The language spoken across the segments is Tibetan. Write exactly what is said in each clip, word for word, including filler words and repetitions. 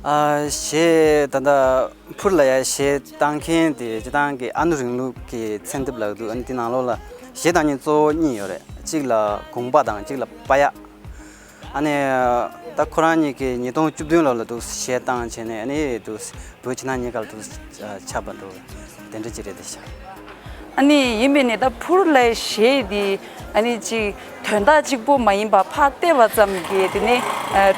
ཨ་གཞས་ད་ལྟ་ཕུར་ལ་ཡ་གཞས་བཏང་མཁན་དེ་སྤྱི་བཏང་གི་ཨ་ནུ་རིང་ལུགས་ཀྱི་ཚན་ཐིབས་ལབ་འདུག་ཨ་ནི་དེ་ནང་ལོགས་ལ་གཞས་བཏང་མཁན་གཙོ་བོ་གཉིས་ཡོད་རེད། གཅིག་ལ་དགོངས་པ་དང་གཅིག་ལ་པ་ཡག་ཨ་ནི་ད་ཁོ་རང་གཉིས་ཀྱིས་ཉིས་སྟོང་བཅུ་བདུན་ལོ་ལ་འདུག་གཞས་བཏང་བྱས་ནས་ཨ་ནི་འདུག་བོད་ཕྱི་ནང་གཉིས་ཀ་ལ་འདུག་ཆགས་པ་འདུག་དེ་འདྲ་ཅིག་རེད་དེ་ཤག་ཨ་ནི་ཡིན་པས་ནི་ད་ཕུར་ལའི་གཞས་འདི་ཨ་ནི་ཅིག་དོན་དག་གཅིག་པོ་མ་ཡིན་པ་ཕར་བལྟས་པ་ཙམ་གྱིས་དེ་ནི་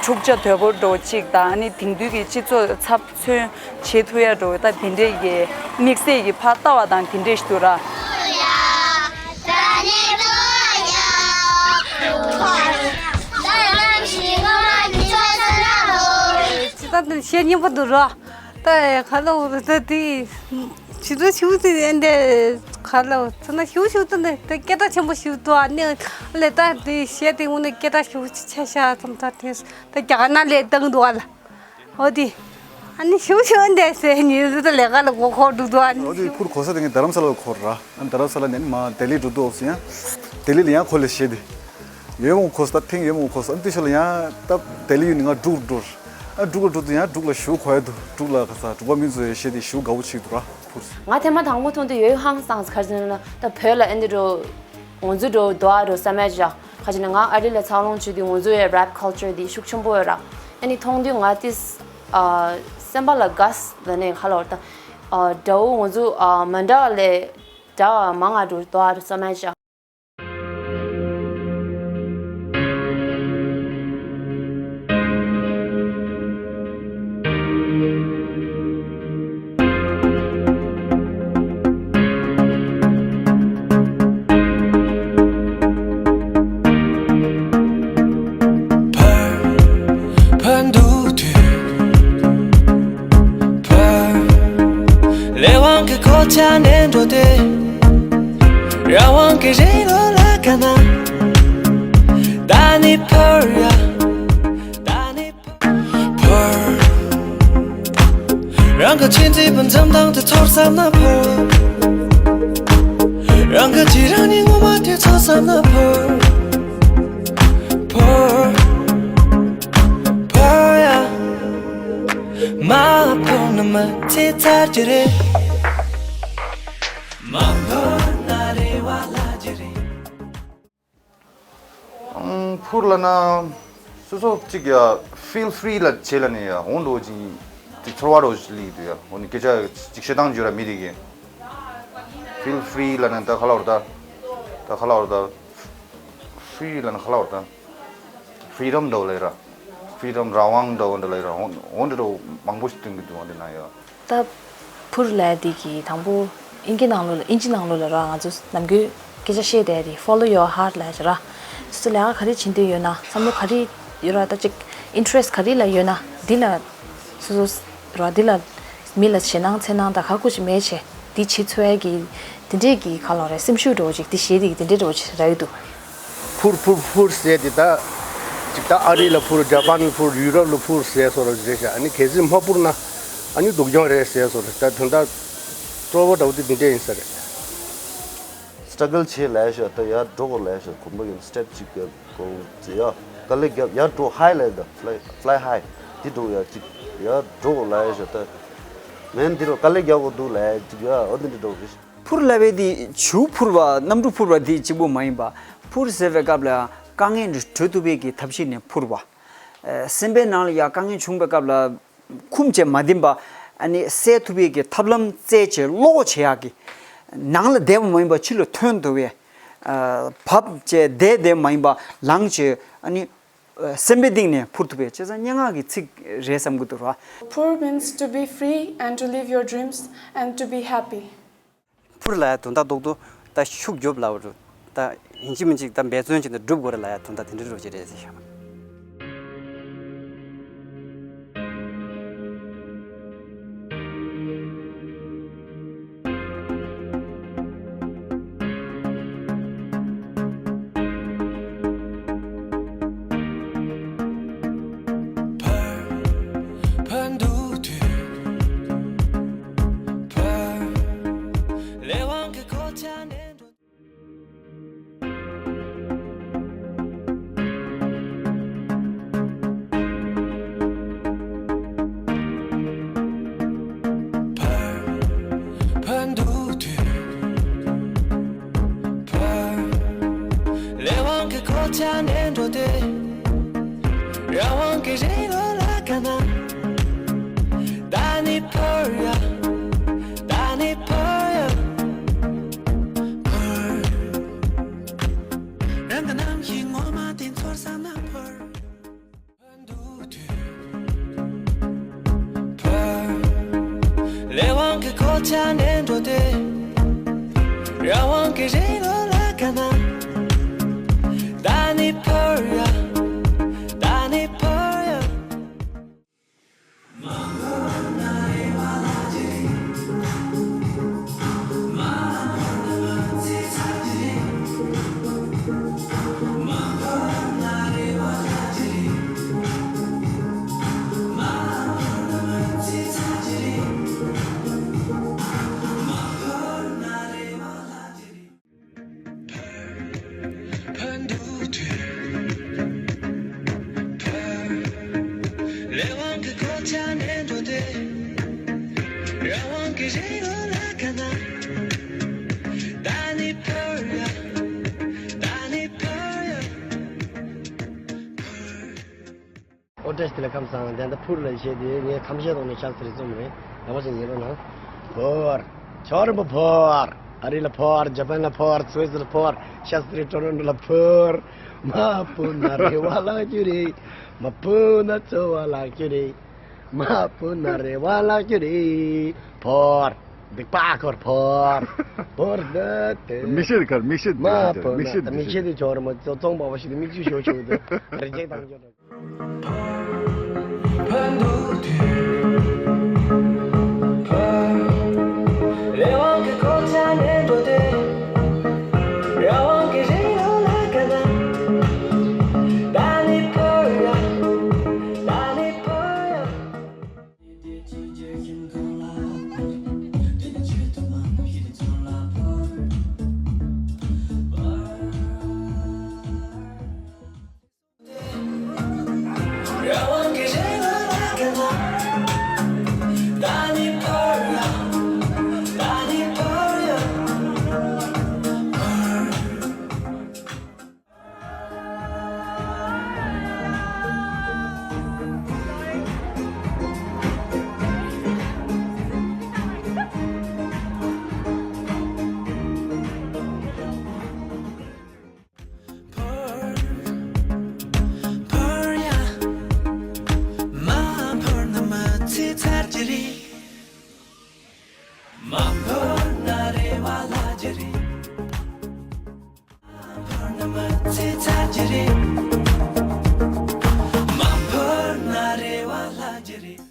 འཁྲུག་ཆ་དོད་པོ་འདྲ་བོ་ཅིག་དང་ཨ་ནི་དེང་དུས་ཀྱི་སྤྱི་ཚོགས་ཚབ་མཚོན་བྱེད་ཐུབ་ཡ་འདྲ་བོ་ད་དེ་འདྲས་ཀྱི་དམིགས་བསལ་གྱི་ཕར་ལྟ་བ་དང་དེ་འདྲས་ཞིག་འདུག་ར། ད་ལྟ་གཞས་སྙན་པོ་འདུག་ར། ད་ག་ལ་འོ་ད་དེ། ཞུ་དོ་ཞུ་དེ་འདི་ག་ལ་ཚ་ན་ཞུ་ཞུ་དེ་འདི་དེ་སྐད་གྲགས་ཆེན་པོ་ཞུ་དོ་ཨ་ནི་ལས་ད་དེ་གཞས་དེ་འུ་ནི་སྐད་གྲགས་ཞུ་ཆ་ཤ་ཙམ་ད་དེ་ད་རྒྱ་གར་ན་ལས་བཏང་འདུག་ཨ་ལ་འོ་དེ་ཨ་ནི་ཞུ་ཞུ་འདི་ཟེར་ནི་ཟེར་ད་ལས་ཀ་ལ་གོ་ཁོ་འདུག་འདུག་ཨ་ནི་འོ་དེ་ཕུར་གོ་ས་དེ་ངས་རྡ་རམ་ས་ལ་གོ་ར་ཨ་རྡ་རམ་ས་ལ་ནས་མ་ལྡི་ལི་འགྲོ་འདུག་ཟེར་ཡང་ལྡི་ལི་ལ་ཡང་གོ་ལས་གཞས་དེ། ཡོད་མོ་ཁོ་ས་ཐེངས་ཡོད་མོ་ཁོ་ས་ཨ་ཏི་ཤོ་ལ་ཡང་ད་ལྡི་ལི་ཡུལ་ནི་ང་འབྲུག་འགྲོ་ཨ་འབྲུག་ལ་འགྲོ་དུས་ཡང་འབྲུག་ལ་ཞུ་གོ་ཡ་དུ་འབྲུག་ལ་ག་ས་འབྲུག་པ་མི་ཚོ་ཡོད་ཤེས་དེ་ཞུ་དགའ་བོ་ཆིག་འདུག་ར་ཕུར། ང་ཐེངས་མ་དང་པོ་མཐོང་དུས་ཡོད་ཧང་སངས་ཁ་ཅིག་ན་ད་བོད་ལ་ཨེ་འདི་འགྲོ་ང་ཚོ་འགྲོ་དོ་ཨ་འགྲོ་ས་མེད་ཅག་ཁ་ཅིག་ན་ང་ཨ་རི་ལ་འཚར་ལོངས་བྱུང་དུས་ང་ཚོ་ཡོད་རེབ་ཁལ་ཅར་དེ་ཤུགས་ཆེན་པོ་ཡོད་ར་ཨེ་ནི་མཐོང་དུས་ང་ཏིས་སེམས་པ་ལ་དགའ་ས་ད་ནས་ཁ་ལོར་ད་དགྲ་བོ་ང་ཚོ་མ་འདྲ་བ་ལས་འདྲ་བ་མང་ང་འགྲོ་དོ་ཨ་འགྲོ་ས་མེད་ཅག་ཕར་ཕར་འདུག་དུས། ཕར་ལས་དབང་གི་གོ་ཆ་ནས་འགྲོ་དེ། རང་དབང་གི་རིང་ལུགས་ལ་དགའ་ན། ད་ནི་ཕར་ཡ། ད་ནི་ཕར། རང་གི་ཆེས་མཛེས་པའི་འཛུམ་མདངས་དེ་ཚོར་བསམ་ན་ཕར། རང་གི་རྗེས་རང་ཉིད་ངོ་མ་དེ་ཚོར་བསམ་ན་ཕར། ཕར། ཕར་ཡ། མ་ཕོར་ན་མི་ཚེ་ཚར་གྱི་རེད། མ་ཕོར་ན་རེ་བ་ལྷག་གྱི་རེད། ཨང་། ཕུར་ལབ་ན་སོ་སོ་གཅིག་ཡ་feel free ལ་བྱེད་ལ་ནི་ཡ་འོང་འགྲོ་ཅིག་ཅིག་ཚོར་བ་རོ་ཞིག་ལི་འདུག་ཡ་འོ་ནི་སྐད་ཆ་ཅིག་བཤད་སྟངས་བརྗོད་ར་མི་རིགས་ཡིན། feel free ལབ་ན་ད་ག་ལ་བར་ད་ད་ག་ལ་བར་ད། free ལབ་ན་ག་ལ་བར་ད། freedom འདྲ་བོ་ལ་ཡོད་ར། freedom རང་དབང་འདྲ་བོ་འདྲ་ལ་ཡོད་ར། འོ་འོ་འདྲ་འདྲ་བོ་མང་པོ་ཞིག་སྟོན་གི་འདུག་འོ་འདི་ན་ཡོད། ད་ཕུར་ལབ་དེ་གི་དང་པོ་ཨིན་སྐད་ནང་ལོགས་ལ་ཨིན་ཇི་ནང་ལོགས་ལ་ར་ང་ཚོ་ནམ་རྒྱུན་སྐད་ཆ་བཤད་བསྡད་དེ་follow your heart ལབ་ཅིག་ར། སོ་སོ་ལས་ཀ་ག་རེ་བྱེད་འདོད་ཡོད་ན་བསམ་བློ་ག་རེ་ཡོད་ར་ད་ཅིག་interest ག་རེ་ལ་ཡོད་ན་འདི་ལ་སོ་སོ་ར་འདི་ལ་མི་ལ་ཞེད་སྣང་འཚེར་སྣང་དང་ག་ཀུ་ཅིག་མེད་བྱས་འདི་བྱེད་ཚོད་ཡ་གི་དེ་འདྲས་ཀྱི་ག་ལོ་རེད་སེམས་ཤུགས་འགྲོ་ཅིག་འདི་བྱེད་དེ་གི་དེ་འདྲས་འགྲོ་ཅིག་ར་ཡོད་འདུག་ཕུར་ཕུར་ཕུར་ཟེར་དེ་ད་ཅིག་ད་ཨ་རི་ལ་ཕུར་ཇ་པན་ལ་ཕུར་ཡུ་རོབ་ལ་ཕུར་ཟེར་སོ་ར་རེད་ཤག་ཨ་ནི་གལ་སྲིད་མ་ཕུར་ན་ཨ་ནི་སྡུག་སྦྱོང་རེད་ཟེར་སོ་ར་ད་དོན་དག་སྤྲོ་བོ་འདྲ་བོ་དེ་འདི་འདྲས་ཡིན་ས་རེད། struggle བྱེད་ལབ་ཤག་ད་ཡར་འགྲོ་དགོས་ལབ་ཤག་གོམ་པ་གི་step གཅིག་གི་གོ་ཡ་དཀའ་ལས་རྒྱབ་ཡར་འགྲོ་high ལབ་ད་fly fly high དེ་འགྲོ་ཡ་གཅིག་ཡར་འགྲོ་དགོས་ལབ་ཤག་ད་མན་འདི་རུ་དཀའ་ལས་རྒྱག་དགོས་འདུག་ལབ་གཅིག་ཡ་འོ་འདི་འདྲ་འགྲོ་གི། ཕུར་ལབ་པའི་དེ་ཆུ་ཕུར་བ་གནམ་གྲུ་ཕུར་བ་དེ་གཅིག་པུ་མ་ཡིན་པ་ཕུར་ཟེར་བའི་སྐབས་ལ་དཀའ་ངལ་གྲོལ་ཐུབ་པའི་གི་ཐབས་ཤེས་ནས་ཕུར་བ། སེམས་པའི་ནང་ལ་ཡ་དཀའ་ངལ་བྱུང་བའི་སྐབས་ལ་ཁུམ་བྱས་མ་བསྡད་པ་ཨ་ནི་སེལ་ཐུབ་པའི་གི་ཐབས་ལམ་བཙལ་བྱས་བློ་བྱེད་ཡག་གི་ནང་ལ་བསྡད་པ་མ་ཡིན་པ་ཕྱི་ལ་ཐོན་ཐུབ་པའི་བབ་བྱས་བསྡད་བསྡད་མ་ཡིན་པ་ལངས་བྱས་ཨ་ནི་སེམས་པའི་གཏིང་ནས་ཕུར་ཐུབ་པའི་བྱས་ཙང་སྙན་ངག་གི་ཚིག་རེད་བསམ་གི་འདུག་ར། Pur means to be free and to live your dreams and to be happy. ཕུར་ལ་དོན་དག་རྡོག་རྡོག་ད་ཤུགས་རྒྱོབ་ལབ་རུ་ད་ཡིན་གཅིག་མིན་གཅིག་ད་འབད་བརྩོན་བྱས་ནས་སྒྲུབ་དགོས་རེད་ལ་ཡ་དོན་དག་དེ་འདྲ་རོ་ཅིག་རེད་ཟེར་ཤག་ཕར་ཕར་འདུག་དུས་ཕར་ལས་དབང་གི་གོ་ཆ་ནས་འགྲོ། ཆ་ནས་འགྲོ་དུས། རང་དབང་གི་རི་ལོ་ལ་ག་ན། ད་ནི་ཕར་ཡ། ད་ནི་ཕར་ཡ། ཕར་འདུག་དུས། ཕར། ལས་དབང་གི་གོ་ཆ་ནས་འགྲོ་དུས། རང་དབང་གི་རི་ལོ་ལ་ག་ན། ད་ནི་ཕར་ཡ། ད་ནི་ཕར་ཡ། ཕར། ཨོ་བཀྲ་ཤིས་བདེ་ལེགས། ཁམས་བཟང་། བདེན་ད་ཕུར་ལ་བཤད་དེ་ངས་ཁམས་བཤད་གཏོང་ནས་ཤ་སྟག་རྩོམ་རེད། ལག་པ་ཅིག་ཉན་རོགས་གནང་། ཕུར། ཆོ་རིན་པོ་ཕུར། ཨ་རི་ལ་ཕུར། ཇ་པན་ལ་ཕུར། སུད་སི་ལ་ཕུར། ཤ་སྟག་རེད། ཊོ་རོན་ཊོ་ལ་ཕུར། མ་ཕུར་ན་རེ་བ་ལག་ཀྱུ་རེད། མ་ཕུར་ན་ཚོ་བ་ལག་ཀྱུ་རེད། མ་ཕུར་ན་རེ་བ་ལག་ཀྱུ་རེད། ཕུར། སྡིག་པ་ཁོར་ཕུར། ཕུར་འདི་དེ། མིག་ཤེལ་གར་མིག་ཤེལ་མ་ཕུར་ན་མིག་ཤེལ་དེ་ཆོ་རིན་པོ་ཙོང་པ་བ་ཞིག་ཏུ་མིག་ཆུ་ཤོར་ཤོར་དུ་རེ་ཅེག་བཏང་ཆོག་ཕར་འདུག་དུས། ཕར། ལས་དབང་གི་གོ་ཆ་ནས་འགྲོ་དུས། རང་དབང་གི་རི་ལོ་ལ་ག་ན། ད་ནི་ཕར་ཡ། ད་ནི་ཕར་ཡ། ཕར། ཕར་ཡ། མ་ཕར་ན་མི་ཚེ་ཚར་གྱི་རེད། མ་ཕར་ན་རེ་བ་ལྷག་གྱི་རེད། མ་ཕར་ན་མི་ཚེ་ཚར་གྱི་རེད། མ་ཕར་ན་རེ་བ་ལྷག་གྱི་རེད།